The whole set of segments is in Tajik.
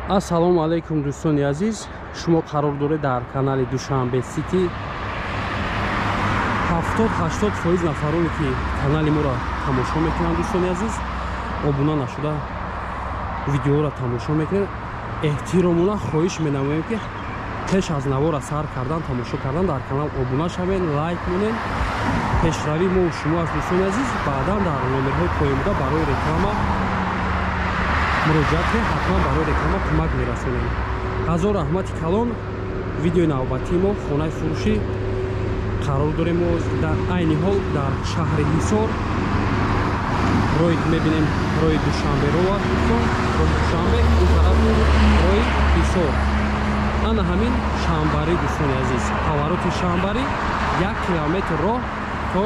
Ассалому алайкум, дӯстони азиз. Шумо қарор доред дар канали Душанбе Сити. 70-80% нафароне ки канали моро тамошо мекунанд, дӯстони азиз, обуна нашуда видеоро тамошо мекунед. Эҳтиромона хоҳиш менамоем, ки пеш аз навора сар кардан, тамошо кардан, дар канал обуна шавед, лайк монед. Пешравии мо шумо аст, дӯстони азиз. Баъдан дар номерҳои поёнбуда барои реклама муроҷиат кунед, ҳатман барои реклама кӯмак мерасонем. Ҳазор раҳмати калон. Видеои навбатии мо хонаи фурӯшӣ. Қарор дорем мо дар айни ҳол дар шаҳри Ҳисор. Роҳе ки мебинем, роҳи Душанберо аст, дӯстон, роҳи Душанбе, ин тараф роҳи Ҳисор. Ана ҳамин Шамбарӣ, дӯстони азиз, повороти Шамбарӣ, 1 километр роҳ то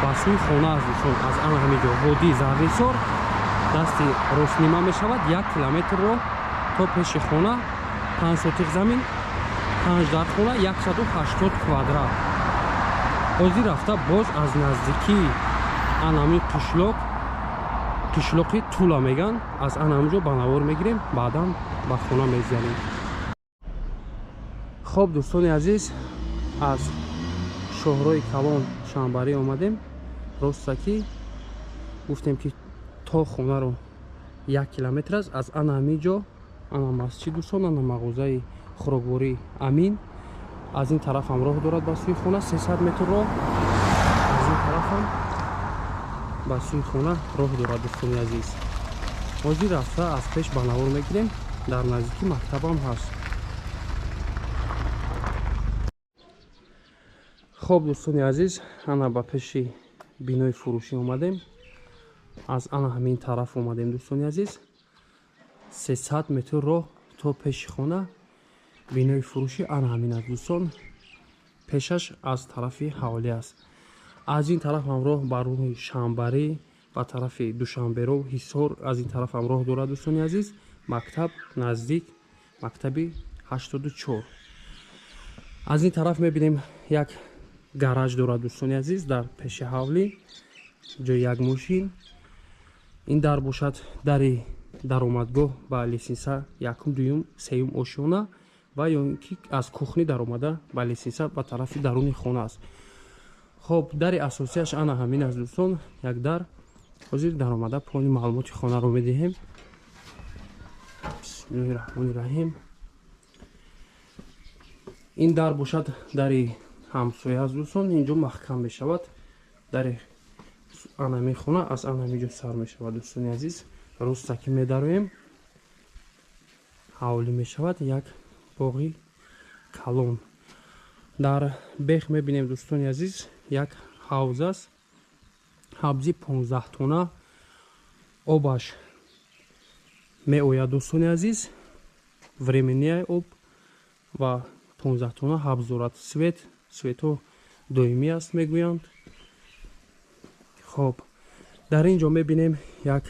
ба сӯи хона аст, дӯстон. Аз ана ҳамин ҷо водии Заррисор дасти ростнима мешавад, 1 километр роҳ то пеши хона. 5 сотих замин, панҷ дар хона, 180 квадрат. Ҳозир рафта боз аз наздикии анами қишлоқ, қишлоқи Тула меган, аз анамҷо ба навор мегирем, баъдан ба хона мезанем. Хоб, дӯстони азиз, аз шоҳрои калон Шамбарӣ омадем. Ростаки гуфтем, ки то хонаро 1 километр аст. Аз ана ҳамин ҷо ана масҷид, дӯстон, ана мағозаи хӯрокворӣ Амин. Аз ин тарафам роҳ дорад ба сӯи хона, 300 метр роҳ. Аз ин тарафам ба сӯи хона роҳ дорад, дӯстони азиз. Ҳозир рафта аз пеш ба навор мегирем. Дар наздики мактабам ҳаст. Хоб, дӯстони азиз, ана ба пеши бинои фурӯшӣ омадем. Аз ана ҳамин тараф омадем, дӯстони азиз. 300 метр роҳ то пеши хона. Бинои фурӯшӣ ана ҳамин аст, дӯстон. Пешаш аз тарафи ҳавлӣ аст. Аз ин тараф ҳам роҳ ба рӯҳи Шамбарӣ, ба тарафи Душанберо, Ҳисор, аз ин тараф ҳам роҳ дорад, дӯстони азиз. Мактаб наздик, мактаби 84. Аз ин тараф мебинем, як гараж дорад, дӯстони азиз, дар пеши ҳавлӣ, ҷои як мошин. Ин дар бошад дари даромадгоҳ ба лестница, якум, дуюм, сеюм ошёна ва ё ин ки аз кухни даромада ба лестница ба тарафи даруни хона аст. Хоб, дари асосияш ана ҳамин аст, дӯстон, як дар. Ҳозир даромада полный маълумоти хонаро медиҳем. Бисмиллоҳи раҳмони раҳим. Ин дар бошад дари ҳамсоя аст, дӯстон. Инҷо маҳкам мешавад. Дари анами хона аз анами ҷо сар мешавад, дӯстони азиз. Ростаки медароем, ҳавлӣ мешавад, як боғи калон. Дар бех мебинем, дӯстони азиз, як ҳавз аст, ҳавзи 15 тона. Обаш меояд, дӯстони азиз, временный об ва 15 тона ҳавз дорад. Свет, светҳо доимӣ аст, мегӯянд. Хоб, дар ин ҷо мебинем, як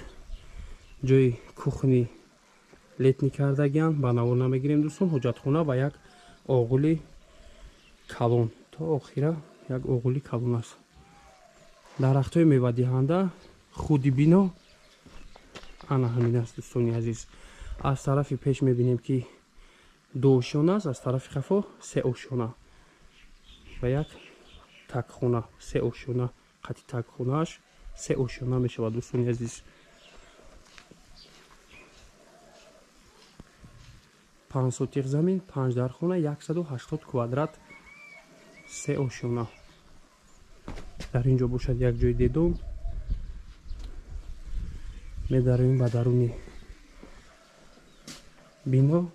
ҷои кухни летний кардагианд, ба навор намегирем, дӯстон. Ҳоҷатхона ва як оғули калон, то охира як оғули калон аст. Дарахтҳои мевадиҳанда. Худи бино ана ҳамин аст, дӯстони азиз. Аз тарафи пеш мебинем, ки ду ошёна аст, аз тарафи хафо се ошёна ва як такхона. Се ошёна қати такхонааш се ошёна мешавад, дӯстони азиз. 5 сотих замин, панҷ дархона, 180 квадрат, се ошёна. Дар ин ҷо бошад як ҷои детдом. Медароем ба даруни бино.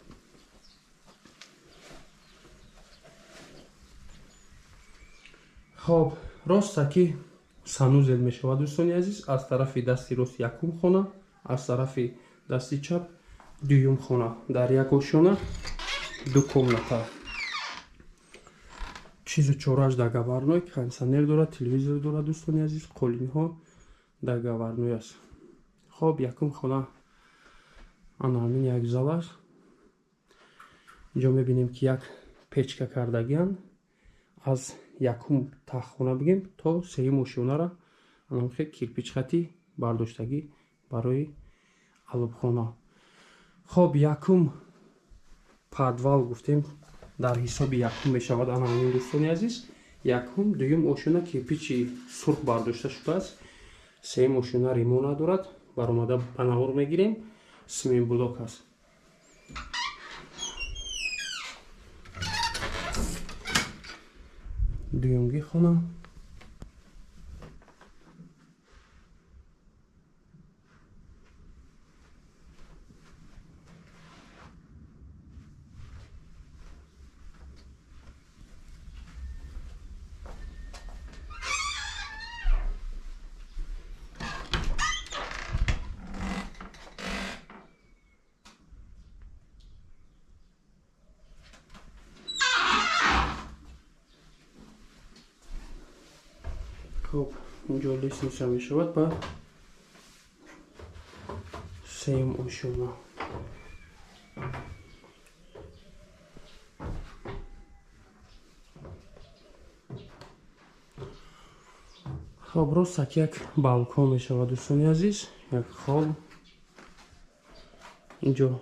Хоб, ростаки санузел мешавад, дӯстони азиз. Аз тарафи дасти рост якум хона, аз тарафи дасти чап дуюм хона, дар як ошёна, ду комната. Чизу чораш договорной, кондиционер дорад, телевизор дорад, дӯстони азиз, қолинҳо договорной аст. Хоб, якум хона ана ҳамин як зал аст. Инҷо мебинем, ки як печка кардагианд. Аз якум таххона бигем то сеюм ошёнара анамхе кирпич хати бардоштагӣ барои алобхона. Хоб, якум подвал гуфтем, дар ҳисоби якум мешавад ана ҳамин, дӯстони азиз. Якум, дуюм ошёна кирпичи сурх бардошта шудааст, сеюм ошёна ремонт надорад, баромада ба навор мегирем, симентблок аст. Дуюмги хона. Хоб, инҷо лестница мешавад ба сеюм ошёна. Хоб, ростак як балкон мешавад, дӯстони азиз, як хол. Инҷо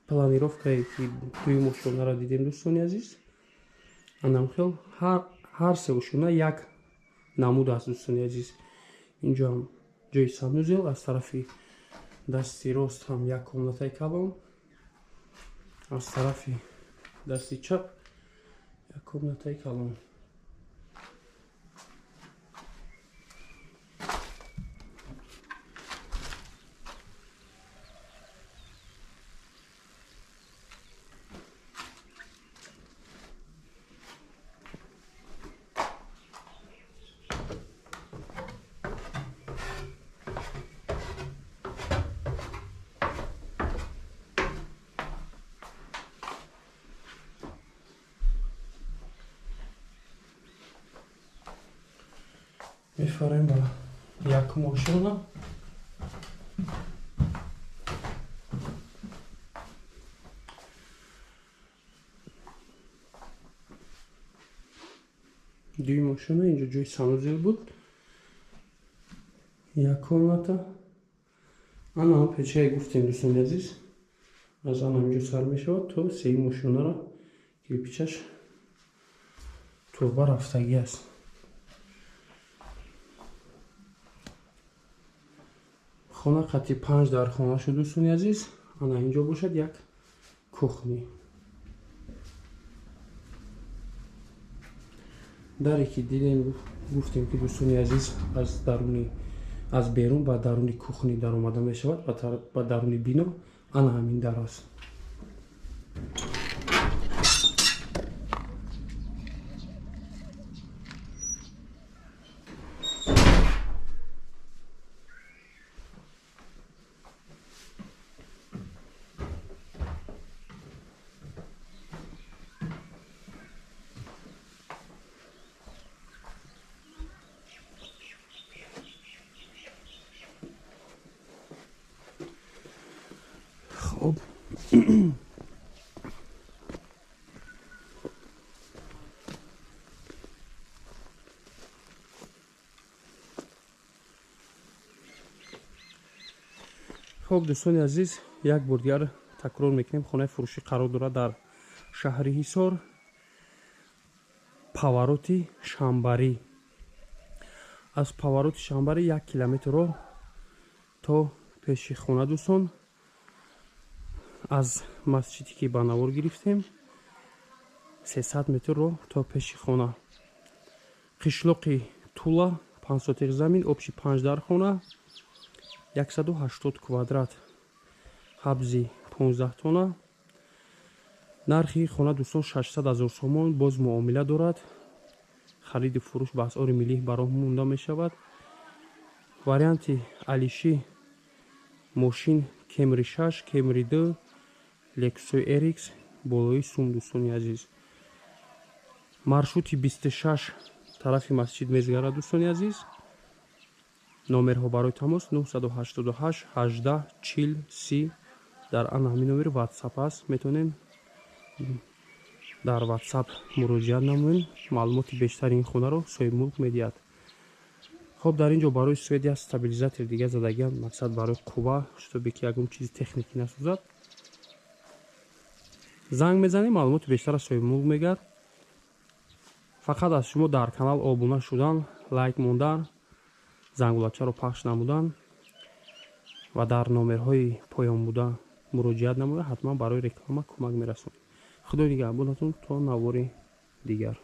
планировкае ки дуюм ошёнаро дидем, дӯстони азиз, анам хел ҳар се ошёна як намуд аст, дӯстони азиз. Инҷо ҳам ҷои санузел, аз тарафи дасти рост ҳам як комнатаи калон, аз тарафи дасти чап як комнатаи калон. Мефарем ба якум ошёна. Дуюм ошёна, инҷо ҷои санузел буд, як комната. Ана ҳам печае гуфтем, дӯстони азиз, аз ана инҷо сар мешавад то сеюм ошёнаро кирпичаш турба рафтагӣ аст. Хона қати 5 дар хона шуд, дӯстони азиз. Ана инҷо бошад як кухни. Даре ки дидем, гуфтем ки, дӯстони азиз, аз берун ба даруни кухни даромада мешавад, ба даруни бино, ана ҳамин дар аст. Хоб, хоб, дӯстони азиз, як бор дигар такрор мекунем, хонаи фурӯшӣ қарор дорад дар шаҳри Ҳисор, повороти Шамбарӣ. Аз повороти Шамбарӣ 1 километр роҳ то пеши хона, дӯстон. Аз масҷиде ки ба навор гирифтем 300 метр роҳ то пеши хона. Қишлоқи Тула, 5 сотих замин, обши 5 дар хона, 180 квадрат, ҳабзи 15 тона. Нархи хона, дӯстон, 600 000 сомон, боз муомила дорад. Хариди фурӯш ба асъори миллӣ ба роҳ монда мешавад. Варианти алиши мошин Кемри 6, Кемри 2, Лексуси RX болои сум, дӯстони азиз. Маршрути 26 тарафи масҷид мезгарад, дӯстони азиз. Номерҳо барои тамос 988 18 40 30, дар ана ҳамин номер WhatsApp аст. Метавонем дар WhatsApp муроҷиат намоем. Маълумоти бештари ин хонаро соҳибмулк медиҳад. Хоб, дар ин ҷо барои свет як стабилизатор дига задагиам, мақсад барои қувва, чтобы ки ягон чизи техникӣ насӯзад. Занг мезанем, маълумоти бештар аз соҳибмулк мегӯяд. Фақат аз шумо дар канал обуна шудан, лайк мондан, зангулачаро пахш намудан ва дар номерҳои поён буда муроҷиат намуда, ҳатман барои реклама кӯмак мерасонем. Худои нигаҳбонатон, то навори дигар.